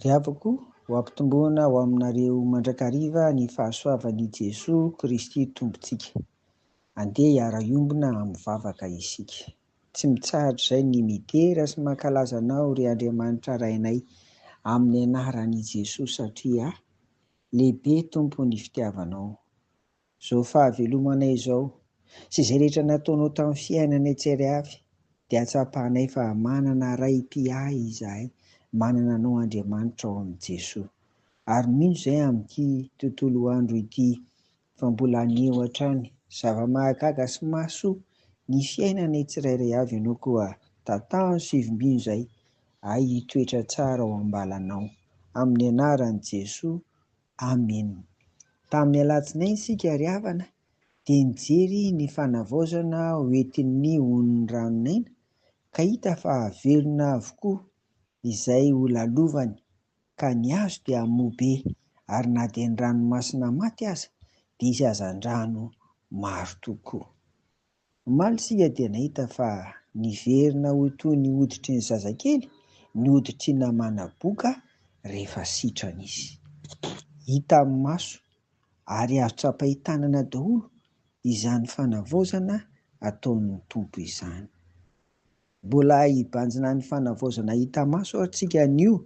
Ry havako, ho ampitomboina ho aminareo mandrakariva ny fahasoavan'i Jesoa Kristy Tompontsika. Andeha hiara-hiombona amin'ny vavaka isika. Tsy mitsahatra izay ny midera sy mankalaza Anao ry Andriamanitra Rainay amin'ny anaran'i Jesoa satria lehibe Tompo ny fitiavanao. Izao fahavelomanay izao sy izay rehetra nataonao tamin'ny fiainanay tsirairay avy dia hatsapanay fa manana Ray mpiahy izahay, manana Anao Andriamanitra ao amin'i Jesoa. Ary mino izahay amin'ity tontolo andro ity fa mbola haneho hatrany zava-mahagaga sy mahasoa ny fiainanay tsirairay avy Ianao koa tantano sy ivimbino izahay ahy hitoetra tsara ao am-balanao. Amin'ny anaran'i Jesoa. Amena. Tamin'ny alatsinainy isika ry havana dia nijery ny fanavaozana ho entin'ny onin'ny ranon'aina ka hita fa velona avokoa izay ho lalovany ka ny hazo dia hamoa be ary na dia ny ranomasina maty aza dia hisy hazandrano maro tokoa. Omaly isika dia nahita fa niverina ho toy ny hoditry ny zazakely ny hoditr'i Namana boka rehefa sitrana izy. Hita amin'ny maso ary azo tsapain-tanana daholo izany fanavaozana ataon'ny Tompo izany. Mbola hibanjina ny fanavaozana hita maso ary tsika anio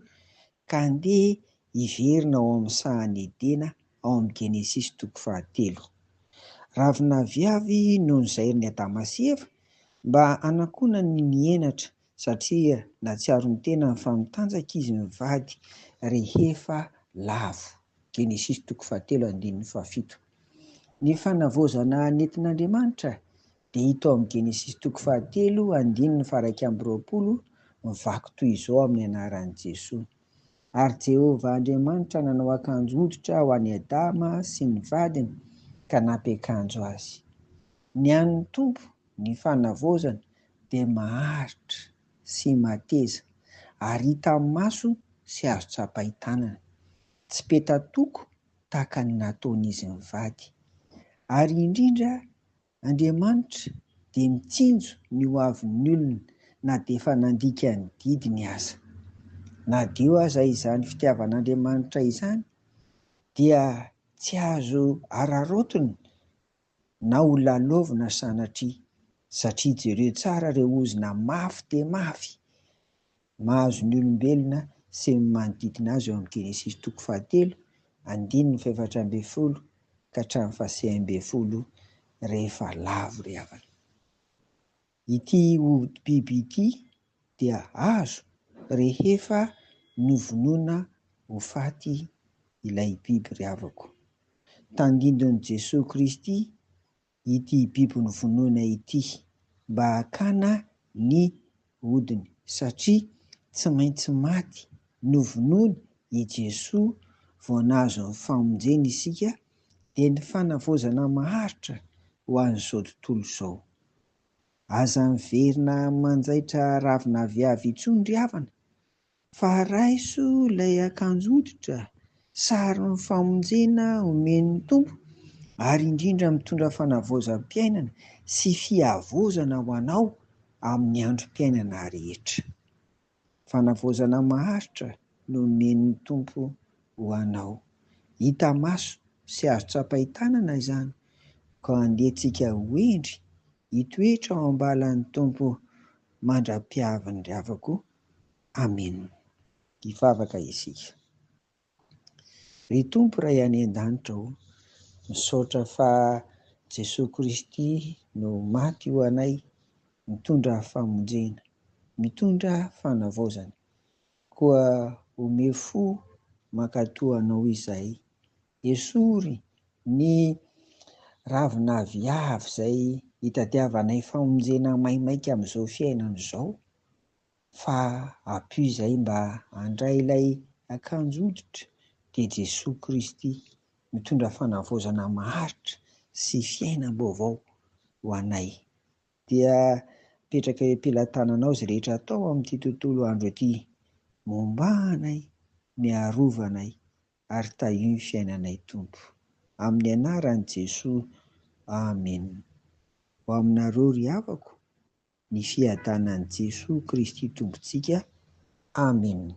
ka andeha hiverina ao amin'ny sahan'i Edena ao amin'ny Genesisy toko fahatelo. Ravin'aviavy no nozairin'i Adama sy Eva mba hanakonany ny henatra satria nahatsiaro ny tenany fa mitanjaka izy mivady rehefa lavo. Genesisy toko fahatelo andininy fahafito. Ny fanavaozana nentin'Andriamanitra dia hita ao amin'ny Genesisy toko fahatelo andininy faha-21 mivaky toy izao amin'ny anaran'i Jesoa. Ary Jehovah Andriamanitra nanao akanjo hoditra ho an'i Adama sy ny vadiny ka nampiakanjo azy. Ny an'ny Tompo, ny fanavaozana, dia maharitra sy mateza ary hita amin'ny maso sy azo tsapain-tanana. Tsy peta-toko tahaka ny nataon'izy mivady. Ary indrindra Andriamanitra dia mitsinjo ny ho avin'ny olona na dia efa nandika ny didiny aza. Na dia eo aza izany fitiavan'Andriamanitra izany dia tsy azo araraotina na ho lalaovina sanatria satria jereo tsara ireo ozona mafy dia mafy mahazo ny olombelona sy ny manodidina azy eo amin'ny Genesisy toko fahatelo, andininy fahefatra ambin'ny folo ka hatramin'ny fahasivy ambin'ny folo rehefa lavo ry havana. Ity hodi-biby ity dia azo rehefa novonoina ho faty ilay biby ry havako. Tandindon'i Jesoa Kristy ity biby novonoina ity mba hakana ny hodiny satria tsy maintsy maty novonoina i Jesoa vao nahazo ny famonjena isika dia ny fanavaozana maharitra ho an'izao tontolo izao. Aza miverina manjaitra ravin'aviavy intsony ry havana fa raiso ilay akanjo hoditra, sarin'ny famonjena omen'ny Tompo ary indrindra mitondra fanavaozam-piainana sy fihavaozana ho anao amin'ny androm-piainana rehetra. Fanavaozana maharitra no omen'ny Tompo ho anao. Hita maso sy azo tsapain-tanana izany, koa andeha tsika ho hendry hitoetra ao am-balan'ny Tompo mandra-piaviny ry havako. Amena. Hivavaka isika. Ry Tompo Ray any an-danitra ô, misaotra fa Jesoa Kristy no maty ho anay, mitondra famonjena, mitondra fanavaozana. Koa omeo fo mankatò Anao izahay. Esory ny ravin'aviavy izay itadiavanay famonjena maimaika amin'izao fiainana izao. Fa ampio izay mba handray ilay akanjo hoditra dia Jesoa Kristy mitondra fanavaozana maharitra sy fiainam-baovao ho anay. Dia mipetraka eo am-pelatananao izay rehetra atao amin'ity tontolo andro ity. Momba anay, miarova anay ary tahio ny fiainanay Tompo. Amin'ny anaran'i Jesoa. Amen. Ho aminareo ry havako ny fiadanan'i Jesoa Kristy Tompontsika. Amena.